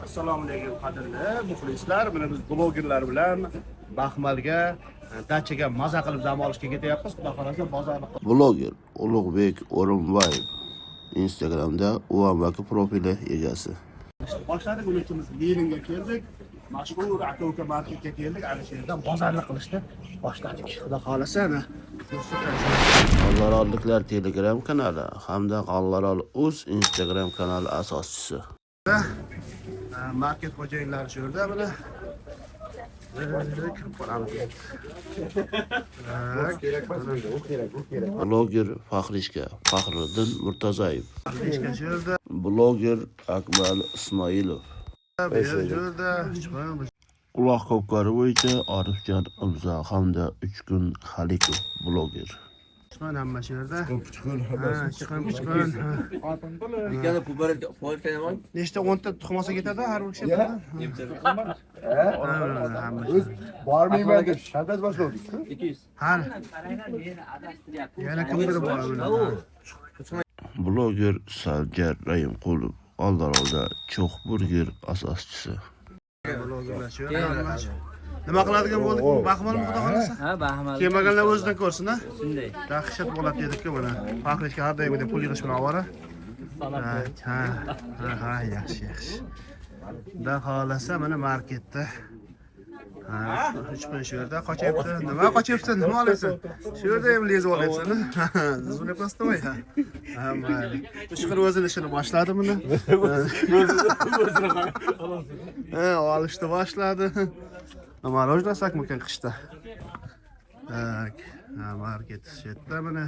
Assalomu alaykum, qadrli muxlislar. Mana biz blogerlar bilan Baxmalga, dachaga maza qilib dam olishga ketyapmiz. Xudo xolasa, bozorni Bloger Ulug'bek O'rinboyev Instagramda UAMAK profili egasi. Boshladik. Buning uchun biz Leninga keldik. Mashhur aka-uka marketga keldik. Ana shu yerdan bozorni qilishni boshladik. Xudo xolasa, ana. G'allarolliklar Telegram kanali hamda G'allarol uz Instagram kanali asoschisi. Market xo'jayinlari shu yerda mana. Kirib qolamiz. Kerak emas menga, u kerak, u kerak. Bloger Faxrishka Faxriddin Murtazayev. Faxrishka shu yerda, Bloger Akmal Ismoilov. Bu yer shu yerda. Chiqib Quloq ko'pkari bo'yicha Orifjon Imzo hamda Uchkun Xalikov bloger. Chiqman hamma shu yerda. Puchqun. Ha, chiqin, chiqin. Ha. Ikkala pubarat foydalanmang. Nechta, 10 ta tuxum olsa ketadi har bir kishi? Hamma O'z bormayman deb shantaj boshladik-ku. 200. Har. Yana kimdir bor bular. Bloger Sanjar Rayimqulov Oldarolda Cho'x burger asoschisi. Blogerlar shu yerda hammasi. Nima qiladigan bo'ldik? Baxmalmi, xudo xolasa? Ha, baxmal. Kelmaganlar o'zidan ko'rsin, ha. Shunday. Dahshat bo'ladi dedik-ku mana. Faxrishga har doimgidek pul yig'ish bilan ovora. Ha, ha, ha, yaxshi, yaxshi. Xudo xolasa, mana marketda. Ha, 3 kun shu yerda qochyapti. Nima qochyapsan? Nima olyapsan? Shu yerda ham lezib olyapsan. Zulepasmi? Ha. Ha, mayli. 3 kun o'zini ishini boshladi buni. Ha, olishni boshladi. Мороженое olsakmikan qishda? Так, ha, market shu yerda mana.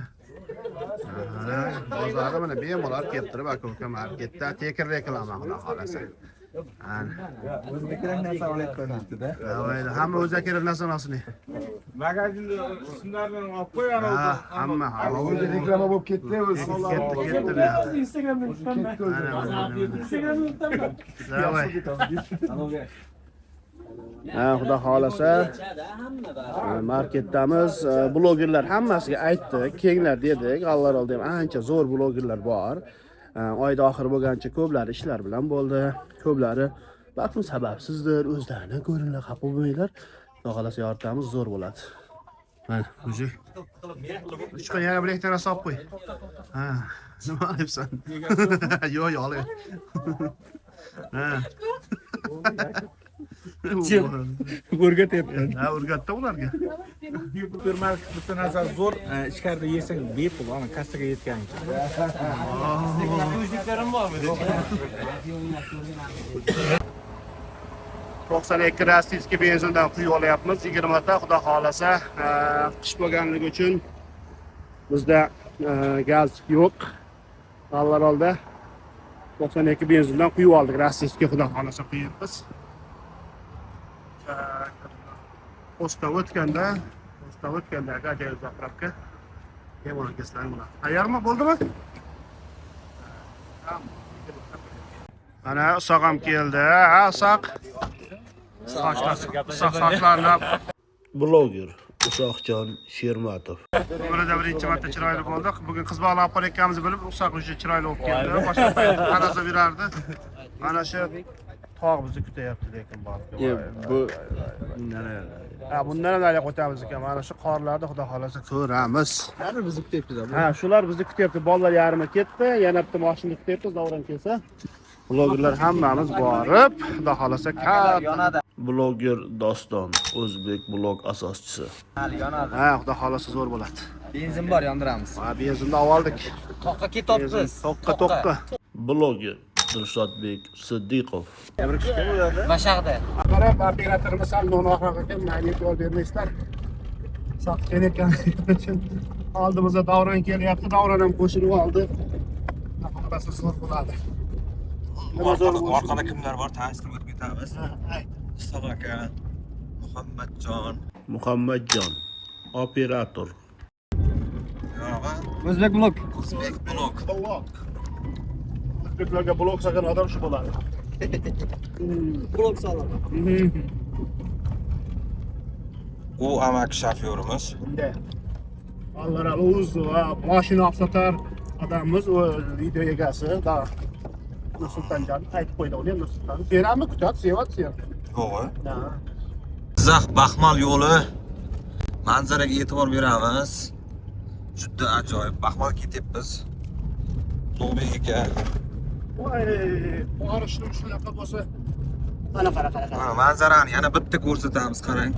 Ha, bozorda mana bemalol kelib turib aka-uka marketda tekin reklama, xudo xolasa. Ana. O'ziga kerak narsa olayotgan debdi-da. Mayli, hamma o'ziga kerak narsani olsin. Magazinda ismlarini olib qo'y ana. Ha, hamma. O'zi reklama bo'lib ketdi o'zi. Ketdi, ketdi. Instagramda Ketdi o'zi. Ana, mana, mana. Давай. Ha, xudo xolasa, marketdamiz. Blogerlar hammasiga aytdik, kelinglar dedik. G'allarolda ham ancha zo'r blogerlar bor. Oyda oxiri bo'lgancha ko'plari ishlar bilan bo'ldi. Ko'plari balkim sababsizdir, o'zlarini ko'ringlar, xafa bo'lmanglar. Xudo xolasa, yoritamiz, zo'r bo'ladi. Mana, уже. 3 kun yana bir ikkita narsa olib qo'y. Ha, nima olyapsan? Yo'q, yo'q, olay. Ha. O'rgatyapti. Ha, o'rgatdi ularga. Supermarket bitta narsa zo'r, ichkarida yesang bepul, ana kassaga yetgancha. Yuzliklarim bormi? 92 российский benzindan quyib olyapmiz 20 ta, xudo xohlasa. Qish bo'lganligi uchun bizda gaz yo'q. G'allarolda 92 benzindan quyib oldik, российский, xudo xohlasa, quyibmiz. Postdan o'tganda ajoyib заправка, bemalol kelsanglar bo'ladi. Tayyormi, bo'ldimi? Mana Isoq ham keldi. Ha, Isoq. Sochlar, Isoq sochlarini Bloger Usoqjon Shermatov. Umrida birinchi marta chiroyli bo'ldi. Bugun qiz bola olib qolayotganimizni bilib, Usoq уже chiroyli bo'lib keldi. Boshqa payt qarasa berardi. Mana shu tog' bizni kutyapti lekin borib. Bu Ha, bundan ham nariyoq o'tamiz ekan. Mana shu qorlarni xudo xolasa ko'ramiz. Baribir bizni kutyapti. Ha, shular bizni kutyapti. Bolalar yarmi ketdi, yana bitta mashinani kutyapmiz, davron kelsa. Blogerlar hammamiz borib, xudo xolasa, katta Yonadi. Bloger Doston, O'zbek blog asoschisi. Hali yonadi. Ha, xudo xolasa, zo'r bo'ladi. Benzin bor, yondiramiz. Ha, benzinni oldik. Toqqa ketyapmiz. Toqqa, toqqa. Bloger Dilshodbek Siddiqov. Bashaqda. Qarab, operatorimiz sal no'noqroq ekan, mayli, e'tibor bermaysizlar. Sotib kelayotganligi uchun oldimizda Davron kelyapti, Davron ham qo'shilib oldi. Xudo xohlasa, zo'r bo'ladi. Nima zo'r bo'lishi? Orqada kimlar bor, tanishtirib o'tib ketamiz. Ha, ayt. Isoq aka, Muhammadjon, Muhammadjon operator. Yog'i O'zbek blog. O'zbek blog. Blok. O'zbeklarga blok solgan odam shu bo'ladi. Blog soladi. U amaki shofyorimiz. Bunday. Alloh o'z mashina olib sotar odamimiz, u video egasi. Da. Nursultonjon aytib qo'ydi, uni ham Nursulton. Sen hammi kutadi, sevadi seni. Yo'q. Jizzax Baxmal yo'li manzaraga e'tibor beramiz. Juda ajoyib. Baxmal ketyapmiz. Ulug'bek aka. Voy, borishim shunaqa bo'lsa. Ana qara, qara, qara. Mana manzarani yana bitta ko'rsatamiz, qarang.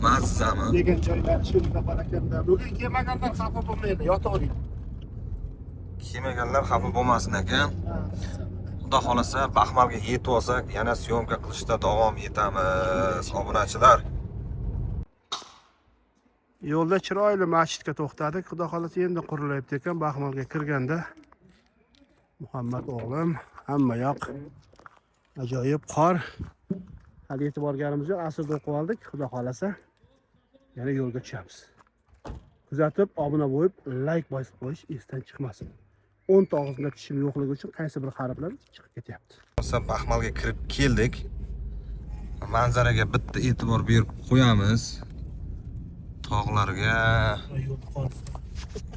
Mazzami? Degan joylar shunaqa bor ekanda. Bugun kelmaganlar xafa bo'lmaydi, yotavering. Kelmaganlar xafa bo'lmasin ekan. Xudo xolasa Baxmalga yetib olsak, yana syomka qilishda davom etamiz, obunachilar. Yo'lda chiroyli masjidga to'xtadik. Xudo xolasa endi qurilyapti ekan. Baxmalga kirganda Muhammad o'g'lim hamma yoq ajoyib qor. Hali yetib borganimiz yo'q, asrda o'qib oldik. Xudo xolasa yana yo'lga tushamiz. Kuzatib, obuna bo'lib, like bosib qo'yish esdan chiqmasin. 10 ta og'zimda tishim yo'qligi uchun qaysi bir harflar chiqib ketyapti. Baxmalga kirib keldik. Manzaraga bitta e'tibor berib qo'yamiz. Tog'larga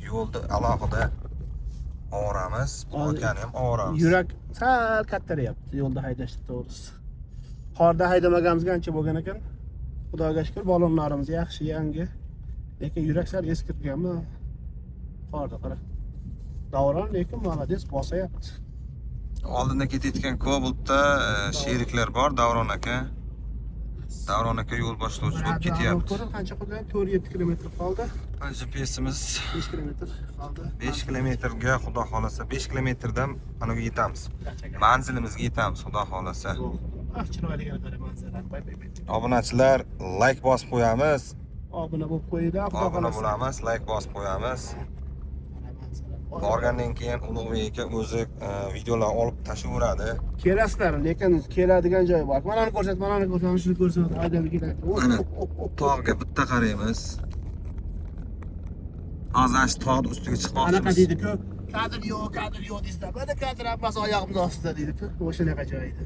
yo'lda alohida ovoramiz, akani ham ovoramiz. Yurak sal kattaryapti yo'lda haydashda to'g'risi. Qorda haydamaganimizga ancha bo'lgan ekan. Xudoga shukr, balonlarimiz yaxshi, yangi. Lekin yurak sal eskirganmi? Qorda qara. Davron lekin молодец, bosayapti. Oldinda ketayotgan Cobaltda sheriklar bor, Davron aka. Davron aka yo'l boshlovchi bo'lib ketyapti. Ko'ring qancha qolgan? 4-7 kilometr qoldi. GPSimiz 5 kilometr qoldi. 5 kilometrga, xudo xolasa 5 kilometrdan anaga yetamiz. Manzilimizga yetamiz, xudo xolasa. Ah, chiroyli qara manzara. Bay bay bay. Obunachilar, like bosib qo'yamiz. Obuna bo'lib qo'yinglar, xudo Obuna xolasa. bo'lamiz, like bosib qo'yamiz. Borgandan keyin Ulug'bek aka o'zi videolar olib tashlayveradi. Kelasizlar, lekin keladigan joyi bor. Mana uni ko'rsat, mana uni ko'rsat, shuni ko'rsat, haydab keladi. Mana tog'ga bitta qaraymiz. Hozir shu tog'ni ustiga Anaqa chiqmoqchimiz. deydi-ku, kadr yo'q, kadr yo'q deysizlar. Mana kadr hammasi oyog'imiz ostida deydi-ku. O'shanaqa joy edi.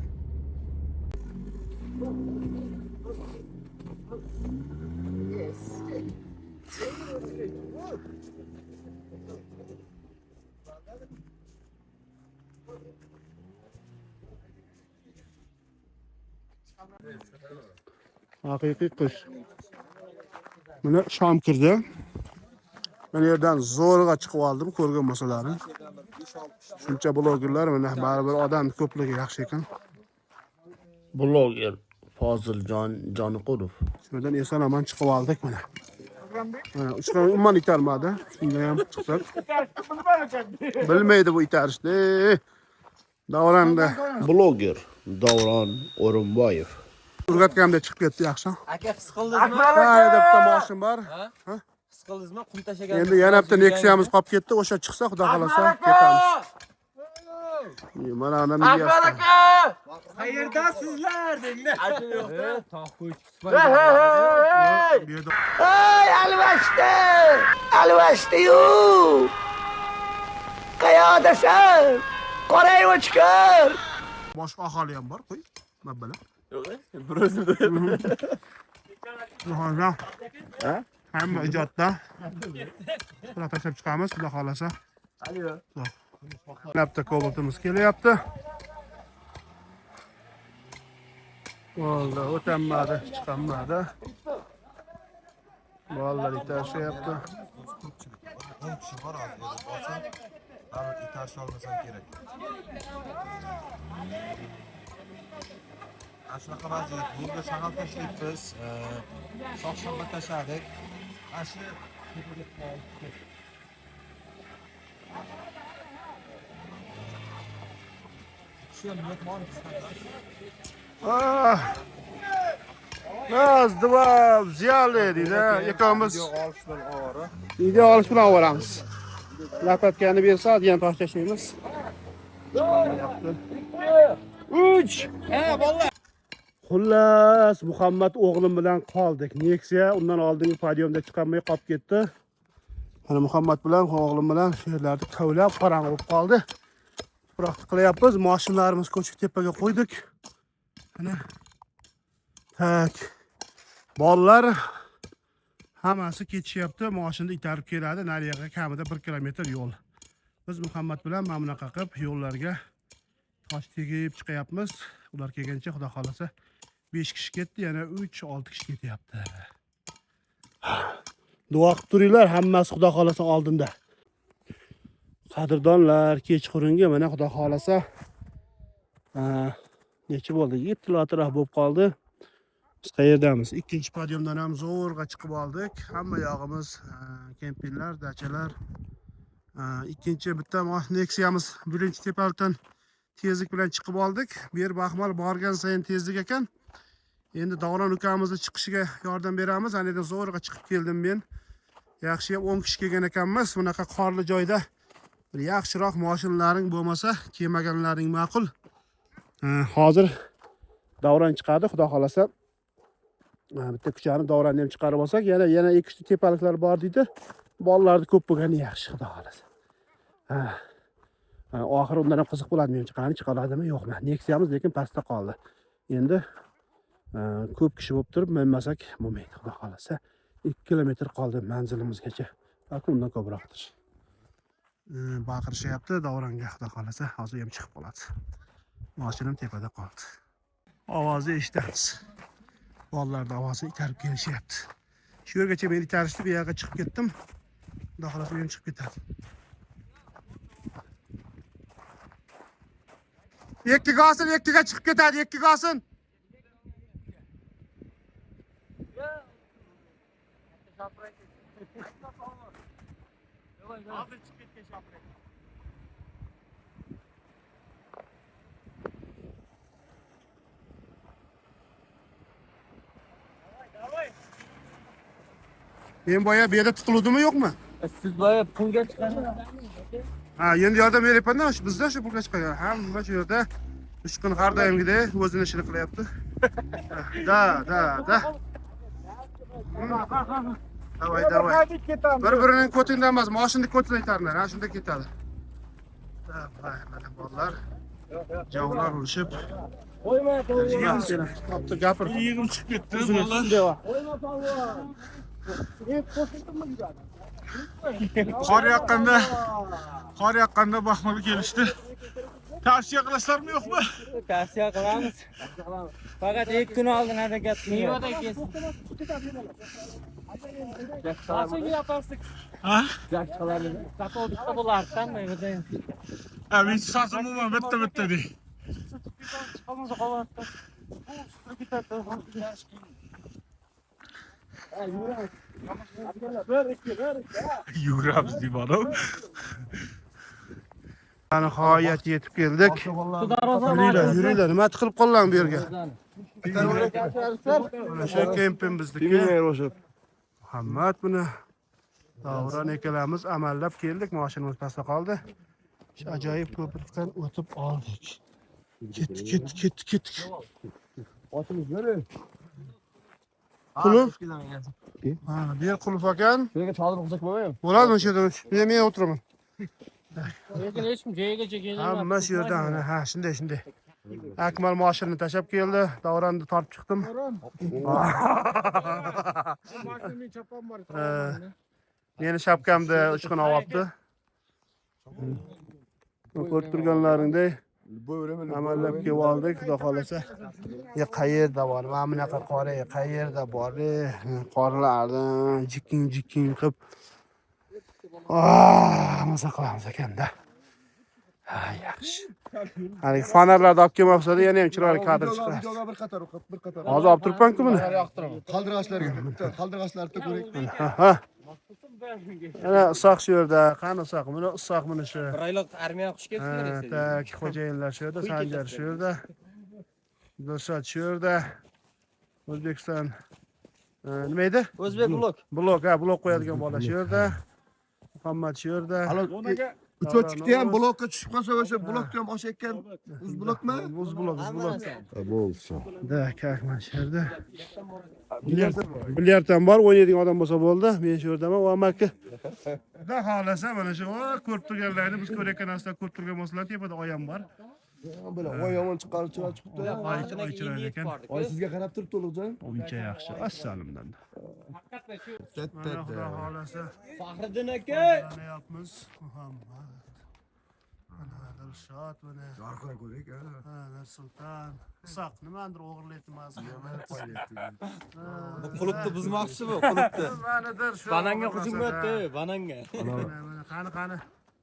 Haqiqiy qish. Mana shom kirdi. Mana yerdan zo'rg'a chiqib oldim, ko'rgan bo'lsalaring. Shuncha blogerlar mana baribir odam ko'pligi yaxshi ekan. Bloger Foziljon Joniqulov. Shundan eson omon chiqib oldik mana. Mana uchdan umuman itarmadi. Shunda ham chiqdik. Bilmaydi bu itarishni. Davronda Bloger Davron O'rinboyev. Urgatganimda chiqib ketdi yaxshi. Aka his qildingizmi? Ha, yerda bitta moshin bor. His qildingizmi? Qum tashlagan. Endi yana bitta Nexia'miz qolib ketdi. O'sha chiqsa, xudo xolasa ketamiz. Mana ana miyasi. Qayerdasizlar denglar. Aka yo'qda. Tog' ko'chkisi bor. Bu yerda Ay alvashdi! Alvashdi-yu! Qayoqdasan? Qorayib o'chkir! boshqa aholi ham bor, qo'y. Mabbala. Yo'q, bir o'zim. Xudo hamma ijodda. Xudo tashlab chiqamiz, xudo xolasa. Bitta Cobaltimiz kelyapti. Bo'ldi, o'tanmadi, chiqanmadi. Bolalar itashyapti. 10 kishi bor hozir yerda borsam, baribir itarisha olmasam kerak. Ana shunaqa vaziyat. Yo'lga shag'al tashlayapmiz. Shox-shabba tashladik. Ana shu tepaga olib Shu ham yo'q, Ah. Раз, два, взяли deydi. Ikkovimiz Video olish bilan ovora. video olish bilan ovoramiz. Lapatkani bersa, degan tosh tashlaymiz. 3. Ha, bolalar. Xullas, Muhammad o'g'lim bilan qoldik. Nexia undan oldingi podiumda chiqolmay qolib ketdi. Mana Muhammad bilan o'g'lim bilan shu yerlarda kavlab qorong'i bo'lib qoldi. Tuproqni qilyapmiz, mashinalarimizni ko'chib tepaga qo'ydik. Mana. Tak. Bolalar hammasi ketishyapti, mashinada itarib keladi. Nariyoqqa kamida 1 kilometr yo'l. Biz Muhammad bilan mana bunaqa qilib yo'llarga Tosh tegib chiqyapmiz. Ular kelguncha xudo xolasa 5 kishi ketdi, yana 3-6 kishi ketyapti. Duo qilib turinglar, hammasi xudo xolasa oldinda. Qadrdonlar, kechqurungi mana xudo xolasa necha bo'ldi? 7 atrof bo'lib qoldi. Biz qayerdamiz? Ikkinchi podyumdan ham zo'rg'a chiqib oldik. Hamma yog'imiz kempinglar, dachalar. Ikkinchi bitta Nexia'miz birinchi tepalikdan tezlik bilan chiqib oldik. Bu yer baxmal borgan sayin tezlik ekan. Endi Davron ukamizni chiqishiga yordam beramiz. Ana yerdan zo'rg'a chiqib keldim men. Yaxshi ham 10 kishi kelgan ekanmiz. Bunaqa qorli joyda bir yaxshiroq mashinalaring bo'lmasa, kelmaganlaring ma'qul. Hozir Davron chiqadi, xudo xolasa. Bitta kuchani Davronni ham chiqarib olsak, yana 2-3 tepaliklar bor deydi. Bolalarni ko'p bo'lgani yaxshi, xudo xolasa. Oxiri undan ham qiziq bo'ladi, men chiqani chiqaladimi, yo'qmi? Nexia'miz lekin pastda qoldi. Endi ko'p kishi bo'lib turib minmasak bo'lmaydi, xudo xolasa. 2 kilometr qoldi manzilimizgacha. Balki undan ko'proqdir. Baqirishyapti Davronga, xudo xolasa, hozir ham chiqib qoladi. Mashinam tepada qoldi. Ovozni eshitamiz. Bolalarning ovozini itarib kelishyapti. Shu yergacha meni itarishdi, bu yoqqa chiqib ketdim. Xudo xolasa u ham chiqib ketadi. Ikkiga olsin, ikkiga chiqib ketadi, ikkiga olsin. Hozir chiqib ketgan shoprak. Men boya bu yerda tiqiluvdimi yo'qmi? Siz boya pulga chiqqan. Ha, endi yordam beryapman-da, shu bizda shu pulga chiqagan. Hamma shu yerda 3 kun har doimgidek o'zini ishini qilyapti. Da, da, da. Davay, davay. Bir-birining ko'tidan emas, mashinani ko'tidan itarlar, ha, shunda ketadi. Davay, mana bolalar javlar urishib. Qo'yma, Topdi, gapir. Yig'im chiqib ketdi, bolalar. Qor yoqqanda baxmalga kelishdi. Tavsiya qilasizlarmi yo'qmi? Tavsiya qilamiz. Faqat 2 kun oldin harakat qiling. Mevada kelsin. Ha? Bitta bo'lardi-da, mevada. Ha, men sasım umuman bitta-bitta dey. Chiqolmasa qolardi. Yuguramiz deyman. Nihoyat yetib keldik. Yuringlar, yuringlar. Nima tiqilib qollang bu yerga? Mana shu kemping bizniki. Muhammad buni Davron ikkalamiz amallab keldik. Mashinamiz pastda qoldi. Shu ajoyib ko'prikdan o'tib oldik. Ketdik, ketdik, ketdik, ketdik. Otimiz nere? Qulf. Ha, bu yer qulf ekan. Bu yerga chodir qilsak bo'lmaymi? Bo'ladimi shu yerda? Men o'tiraman. Lekin hech kim joyigacha kelolmadi. Hamma shu yerda, ana, ha, shunday, shunday. Akmal mashinani tashlab keldi. Davronni tortib chiqdim. Meni shapkamda uchqun olyapti. Ko'rib turganlaringdek amallab kelib oldik, xudo xolasa. Ya qayerda bor? Mana bunaqa qor, qayerda bor? Qorlarni jiking-jiking qilib maza qilamiz ekanda. Ha, yaxshi. Haligi fonarlarni olib kelmabsizlar, yana ham chiroyli kadr chiqadi. Bir qator, bir qator. Hozir olib turibman-ku buni. Qaldirg'ochlarga bitta, qaldirg'ochlarni ko'ring. Ha. Ana Isoq shu yerda, qani Isoq? Buni Isoq mana shu. Bir oylik armiya xush kelibsizlar esa. Tak, xo'jayinlar shu yerda, Sanjar shu yerda. Dilshod shu yerda. O'zbekiston nima edi? O'zbek blok. Blok, ha, blok qo'yadigan bola shu yerda. Muhammad shu yerda. Uchochikda ham blokka tushib qolsa o'sha blokda ham oshayotgan uz blokmi? Uz blok, uz blok. Bo'lsa. Da, mana shu yerda. Bilyard ham bor, o'ynaydigan odam bo'lsa bo'ldi. Men shu yerdaman, u amaki. Xudo xolasa mana shu ko'rib turganlarni biz ko'rayotgan narsalar ko'rib turgan bo'lsalar, tepada oyam bor. Böyle oy yomon chiqarib chiroy chiqibdi. Oy chiroyli ekan. Oy sizga qarab turibdi Ulug'jon. Uncha yaxshi. Assalimdan. Mana xudo xolasa. Faxriddin aka. Yonayapmiz. Muhammad. Mana Dilshod mana. Yorqin ko'rik, ha. Ha, Nursulton. Isoq nimadir o'g'irlayapti Qo'yyapti. Bu qulupni buzmoqchi bu, qulupni. Manidir shu. Bananga hujum etdi, bananga. Mana, mana, qani qani.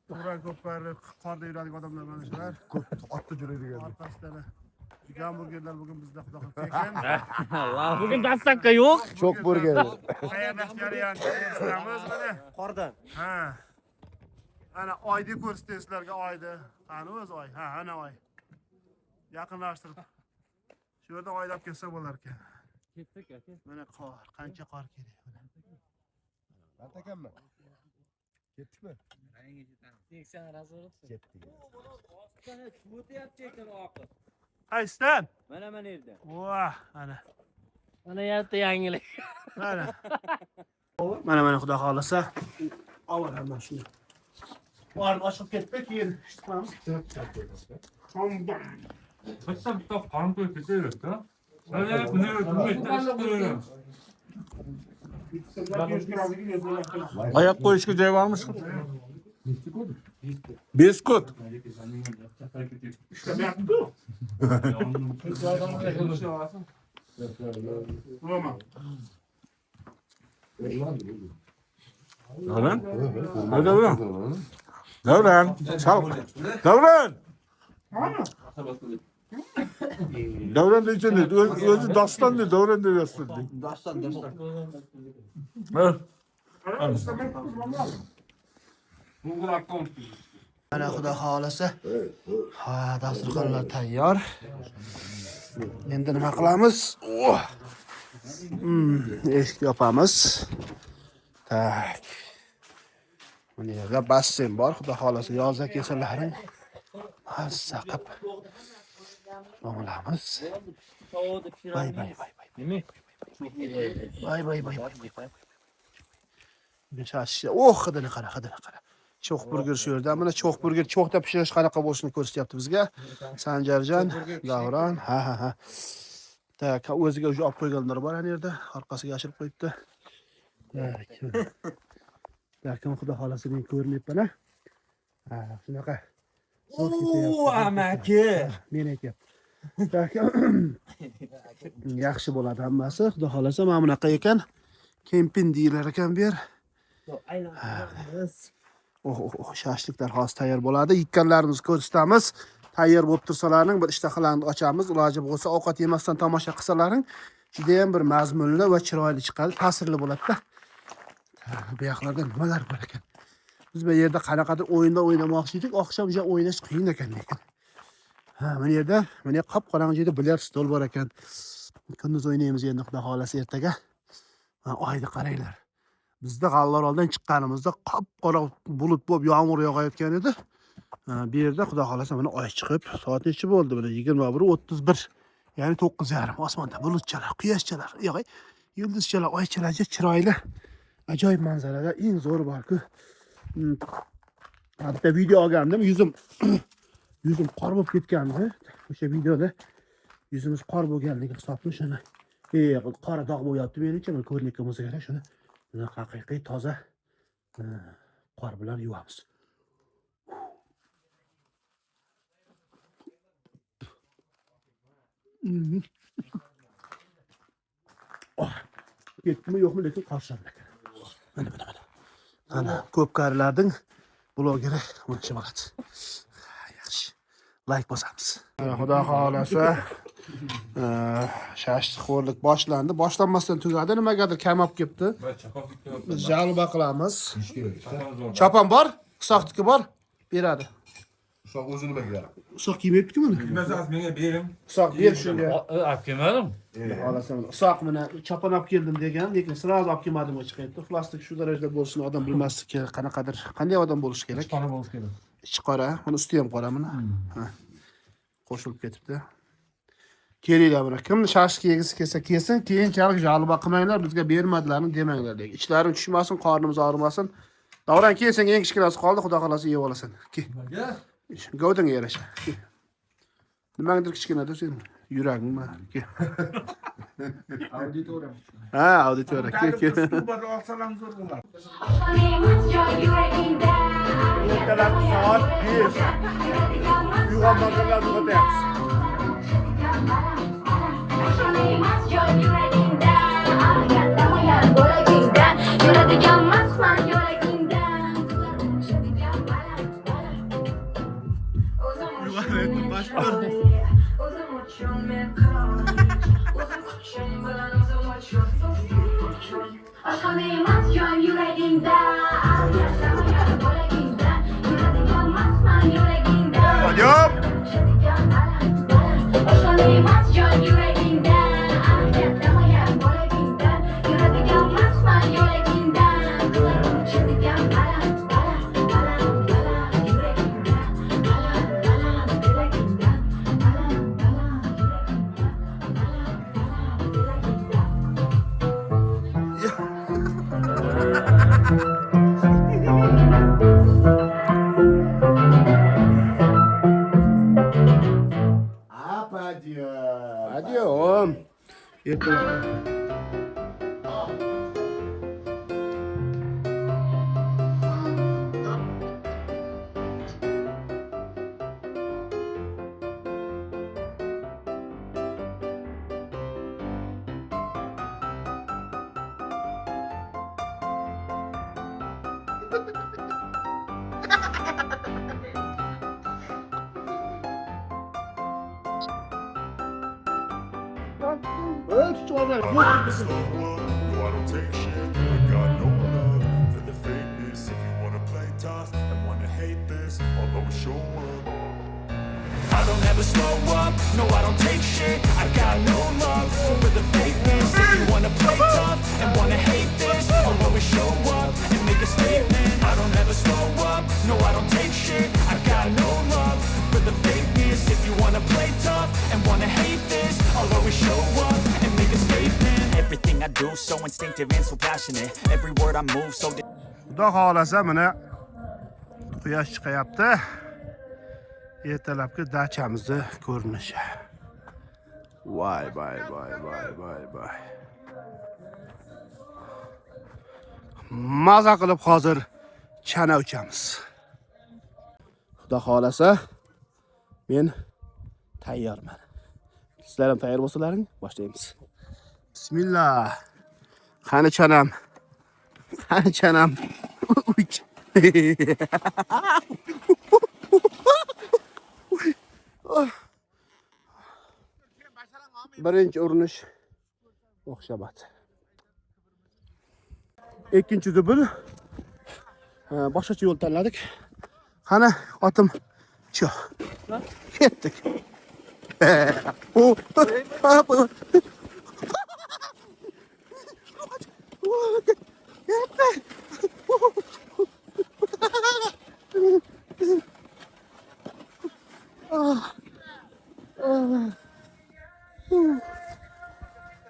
Turan ko'pkari qorda yuradigan odamlar mana shular. Ko'p otda yuradigan. Orqasidan gamburgerlar bugun bizda xudo xohlasa ekan. Bugun dastavka yo'q. Cho'k burger. Tayyorlash jarayonini ko'rsatamiz mana. Qordan. Ha. Ana oyni ko'rsatay sizlarga oyni. Qani o'zi oy? Ha, ana oy. Yaqinlashtirib. Shu yerda oylab kelsa bo'lar ekan. Ketdik aka. Mana qor, qancha qor kerak mana. Mart akammi? Ketdikmi? 80 razворот. Ketdik. O'tyapti ekan oqib. Qaysidan? Mana mana yerda. Voh, ana. Mana yerda yangilik. Mana. Mana mana xudo xohlasa. Avval shuni. Qorni ochib ketdi, keyin ish qilamiz. Bitta bitta qorin to'yib ketaveradi. Ayak qo'yishga joy bormi? Beskut. Davron? Davron. Davron, chal. Davron. Davron deydi, o'zi doston deydi, Davron deb yozsin deydi. Doston, doston. Ha. Google account. Mana xudo xohlasa. Ha, dasturxonlar tayyor. Endi nima qilamiz? Oh. Eshikni yopamiz. Tak. Mana yerda basseyn bor, xudo xohlasa yozda kelsalaring mazza qilib cho'milamiz. Voy voy voy voy. Nima? Voy voy voy voy voy. Shash. Oh, hidini qara, hidini qara. Cho'q burger shu yerda. Mana cho'q burger cho'qda pishirish qanaqa bo'lishini ko'rsatyapti bizga. Sanjarjon, Davron. Ha ha ha. Tak, o'ziga o'zi olib qo'yganlar bor ana yerda. Orqasiga yashirib qo'yibdi. Tak. Tak, xudo xohlasa men ko'rinyapman a. Ha, shunaqa. Zo'r ketyapti. Amaki. Men aytyapti. Tak. Yaxshi bo'ladi hammasi. Xudo xohlasa mana bunaqa ekan. Kempin deyilar ekan bu yer. Oh, oh, oh, shashliklar hozir tayyor bo'ladi. Yekkanlarimizni ko'rsatamiz. Tayyor bo'lib tursalaring bir ishtahalarni ochamiz. Iloji bo'lsa ovqat yemasdan tomosha qilsalaring juda ham bir mazmunli va chiroyli chiqadi, ta'sirli bo'ladi-da. Bu yoqlarda nimalar bor ekan? Biz bu yerda qanaqadir o'yinlar o'ynamoqchi edik. Oqshom ja o'ynash qiyin ekan lekin. Ha, mana yerda, mana qop-qorong'i joyda bilyard stol bor ekan. Kunduz o'ynaymiz endi xudo xohlasa ertaga. Ha, oyni qaranglar. Bizda G'allaoroldan chiqqanimizda qop-qora bulut bo'lib yomg'ir yog'ayotgan edi. Bu yerda xudo xohlasa mana oy chiqib, soat necha bo'ldi? Mana 21:31. Ya'ni 9:30 osmonda bulutchalar, quyoshchalar, yo'q, yulduzchalar, oychalar chiroyli. Ajoyib manzarada eng zo'ri bor-ku. Bitta video olgandim, yuzim qor bo'lib ketgandi. O'sha videoda yuzimiz qor bo'lganligi hisobli shuni. Qora dog' bo'lyapti menimcha, mana ko'rinayotgan bo'lsa kerak shuni. Buni haqiqiy toza qor bilan yuvamiz. Oh, ketdimi yo'qmi lekin qor ekan. Mana mana mana. Ana ko'pkarilarning blogeri mana shu bo'ladi. Yaxshi. Like bosamiz. Mana xudo xohlasa shashlikxo'rlik boshlandi. Boshlanmasdan tugadi. Nimagadir kamab ketdi. Biz jalba qilamiz. Chopon bor, Isoqniki bor, beradi. Isoq o'zi nimaga yarab? Isoq kiymayapti-ku buni. Bilmasangiz menga bering. Isoq ber shunga. Olib kelmadim. Xohlasa Isoq mana chopon olib keldim degan, lekin sразу olib kelmadim chiqyapti. Ifloslik shu darajada bo'lishini odam bilmaslik kerak. Qanaqadir, qanday odam bo'lishi kerak? Qora bo'lishi kerak. Ichi qora, uni usti ham qora mana. Ha. Qo'shilib ketibdi. Kelinglar buni. Kim shashlik yegisi kelsa kelsin, keyinchalik jalba qilmanglar, bizga bermadilarmi demanglar lekin. Ichlaring tushmasin, qornimiz og'rimasin. Davron kelsin, eng kichkinasi qoldi, xudo xolasa yeb olasan. Ke. Gavdangga yarasha. Ke. Nimangdir kichkinada sen yuragingmi? Ke. Auditoriya. Ha, auditoriya. Kel, kel. Olsalam zo'r bo'lardi. Ertalab soat 5. Uyg'onmaganlarni uyg'otyapmiz. Подъем. Slow up, no I don't take shit. I got no love for the fakeness. If you wanna play tough and wanna hate this, I'll always show up. I don't ever slow up, no I don't take shit. I got no love for the fakeness. If you wanna play tough and wanna hate this, I'll always show up and make a statement. I don't ever slow up, no I don't take shit. I got no love for the fakeness. If you wanna play tough and wanna hate this, I'll always show up and make a statement. Everything I do so instinctive and so passionate. Every word I move so Xudo xohlasa mana quyosh chiqayapti. Ertalabki dachamizni ko'rinishi. Voy voy voy voy voy voy. Maza qilib hozir chana uchamiz. Xudo xohlasa men tayyorman. Sizlar ham tayyor bo'lsalaring, boshlaymiz. Bismillah. Qani chanam? Qani chanam? Uch. Birinchi urinish o'xshamadi. Ikkinchi dubl. Boshqacha yo'l tanladik. Qani otim. Cho. Ketdik.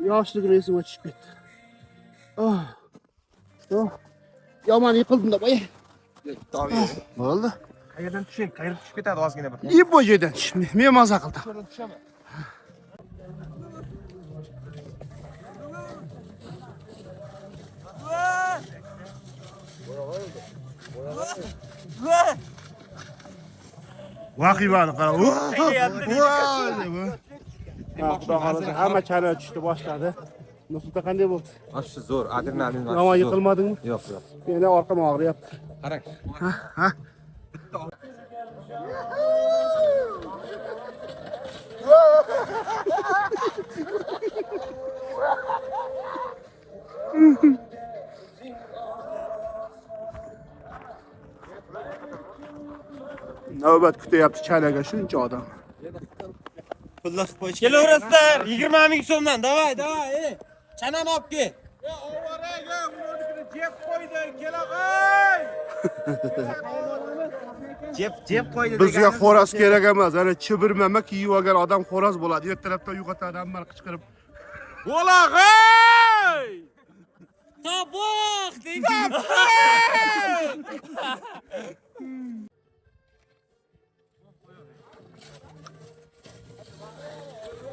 Yoshligim esimga tushib ketdi. Yomon yiqildim-da, boya. Bo'ldi. Qayerdan tushing? Qayerdan tushib ketadi ozgina bir. Yeb joydan tushdim. Men maza qildim. Vahimani qara. Xudo xohlasa hamma chana tushdi boshladi. Nusrata qanday bo'ldi? Ashi zo'r, adrenalin. Yomon yiqilmadingmi? Yo'q, yo'q. Meni orqam og'riyapti. Qarang. Ha? Navbat kutyapti chanaga shuncha odam. Kelaverasizlar 20 ming so'mdan. Davay, davay, ey. Chanani olib kel. Ovoraga ularnikini jeb qo'ydi, kelag'ay. Jeb qo'ydi. Bizga xo'roz kerak emas. Ana chibirmama kiyib olgan odam xo'roz bo'ladi. Ertalabdan uyg'otadi hammani qichqirib. Bo'lag'ay! Toboq deydi.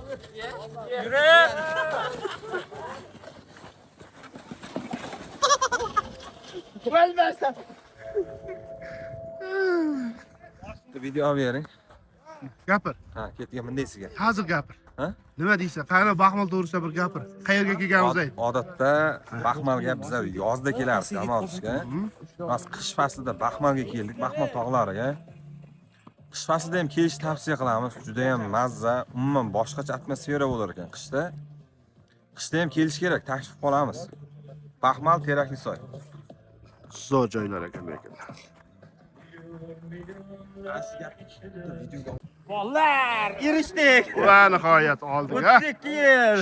Yürü. O'lmasam. Video olib bering. Gapir. Ha, ketgan bundaysiga. Hozir gapir. Ha? Nima deysan? Qani Baxmal to'g'risida bir gapir. Qayerga kelganimizni ayt. Odatda Baxmalga bizlar yozda kelardik dam olishga. Biz qish faslida Baxmalga keldik, Baxmal tog'lariga. Qish faslida ham kelishni tavsiya qilamiz. Juda ham mazza, umuman boshqacha atmosfera bo'lar ekan qishda. Qishda ham kelish kerak, taklif qolamiz. Baxmal Terakli soy. Zo'r joylar ekan lekin. Bolalar, erishdik. Va nihoyat oldik, ha? 32 yil.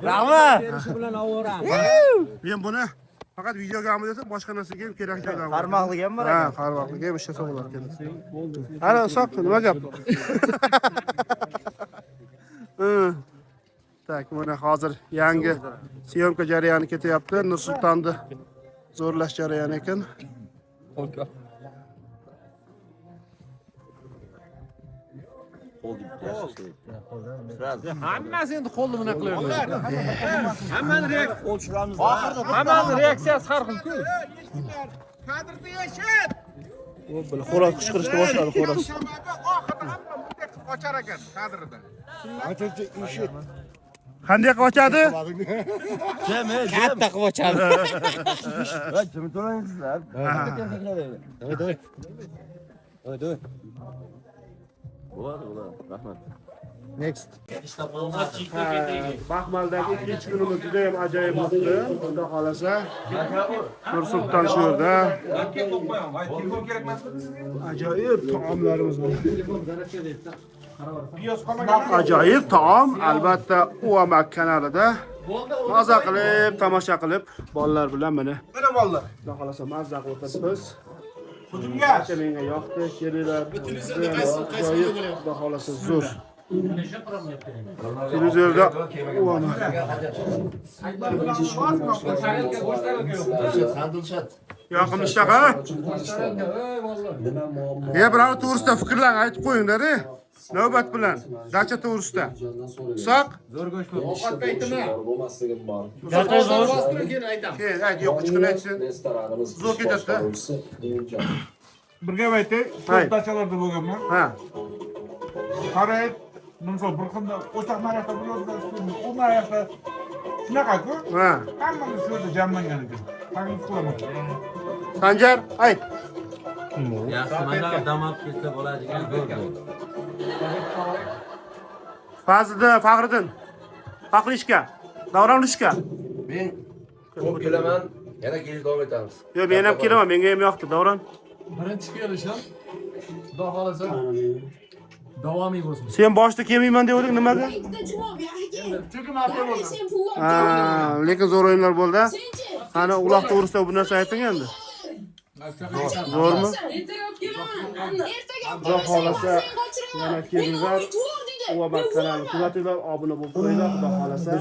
Rahmat. Men buni faqat videoga olib desa, boshqa narsaga ham kerak joylar bor. Qarmoqligi ham bor ekan. Ha, qarmoqligi ham ishlasa bo'lar ekan. Ana, Isoq, nima gap? Tak, mana hozir yangi syomka jarayoni ketyapti. Nursultonni zo'rlash jarayoni ekan. Hammasi endi qo'lni buna qilaveradi. Hammani reaksiyasi har xil-ku. Kadrda yashab. Xo'roz qichqirishni boshladi, xo'roz. Ochar ekan kadrda. Achcha eshik. Qanday qilib ochadi? Katta qilib ochadi. Va jim to'langsizlar. Давай, давай. Давай, давай. Bo'ladi, bo'ladi. Rahmat. Next. Baxmaldagi ikkinchi kunimiz juda ham ajoyib o'tdi. Xudo xolasa Nursulton shu yerda. Ajoyib taomlarimiz bor. Ajoyib taom albatta UAMAK kanalida maza qilib, tomosha qilib, bolalar bilan mana. Mana bolalar. Xudo xolasa mazza qilib o'tiribmiz. Hujumga. Menga yoqdi, kelinglar. Ajoyib, Xudo xolasa zo'r. Televizorda UAMAK. Yoqimli ishtaha. Ya biror to'g'risida fikrlarni aytib qo'yinglar, navbat bilan. Dacha to'g'risida. Isoq? Zo'r go'sht bo'ldi. Ovqat paytimi? Dacha zo'r. Keyin ayt, yo'q, 3 kun aytsin. Zo'r ketadi-da. Bir gap aytay, ko'p dachalarda bo'lganman. Ha. Qarayib, misol bir xil o'choq naryoqda bo'ladi, u naryoqda shunaqa-ku. Ha. Hammamiz shu yerda jamlangan ekan. Taklif qilaman. Sanjar, ayt. Yaxshi, mana dam olib ketsa bo'ladigan zo'r. Fazliddin, Faxriddin. Faxrishka. Davronishka. Men ko'p kelaman, yana kelish davom etamiz. Yo'q, men ham kelaman, menga ham yoqdi, Davron. Birinchi kelishim. Xudo xolasa davomiy bo'lsin. Sen boshida kelmayman devding nimaga? Chunki mafia bo'ldim. Ha, lekin zo'r o'yinlar bo'ldi. Qani uloq to'g'risida bu narsa ayting endi. Zo'rmi? Xudo xolasa yana kelinglar. UAMAK kanalini kuzatinglar, obuna bo'lib qo'yinglar, Xudo xolasa.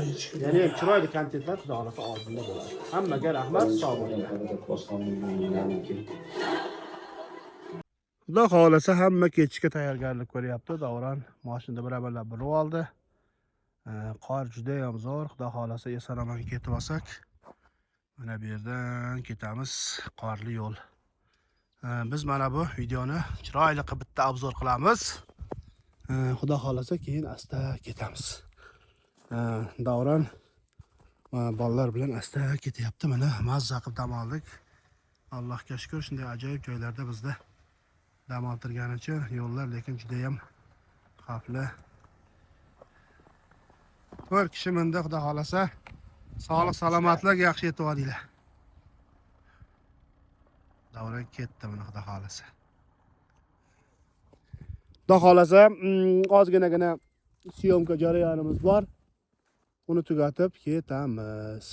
Yana ham chiroyli kontentlar Xudo xolasa oldinda bo'ladi. Hammaga rahmat, sog' bo'linglar. Xudo xolasa hamma ketishga tayyorgarlik ko'ryapti. Davron mashinada bir amallab burib oldi. Qor juda ham zo'r. Xudo xolasa eson-omon ketib olsak, mana bu yerdan ketamiz, qorli yo'l. Biz mana bu videoni chiroyli qilib bitta obzor qilamiz. Xudo xolasa keyin asta ketamiz. Davron bolalar bilan asta ketyapti. Mana mazza qilib dam oldik. Allohga shukr, shunday ajoyib joylarda bizda dam oltirgani uchun. Yo'llar lekin juda ham xavfli. 4 kishi mindi, Xudo xolasa sog'lik salomatlik yaxshi yetib olinglar. Davron ketdi mana, Xudo xolasa. Xudo xolasa ozginagina syomka jarayonimiz bor. Uni tugatib ketamiz.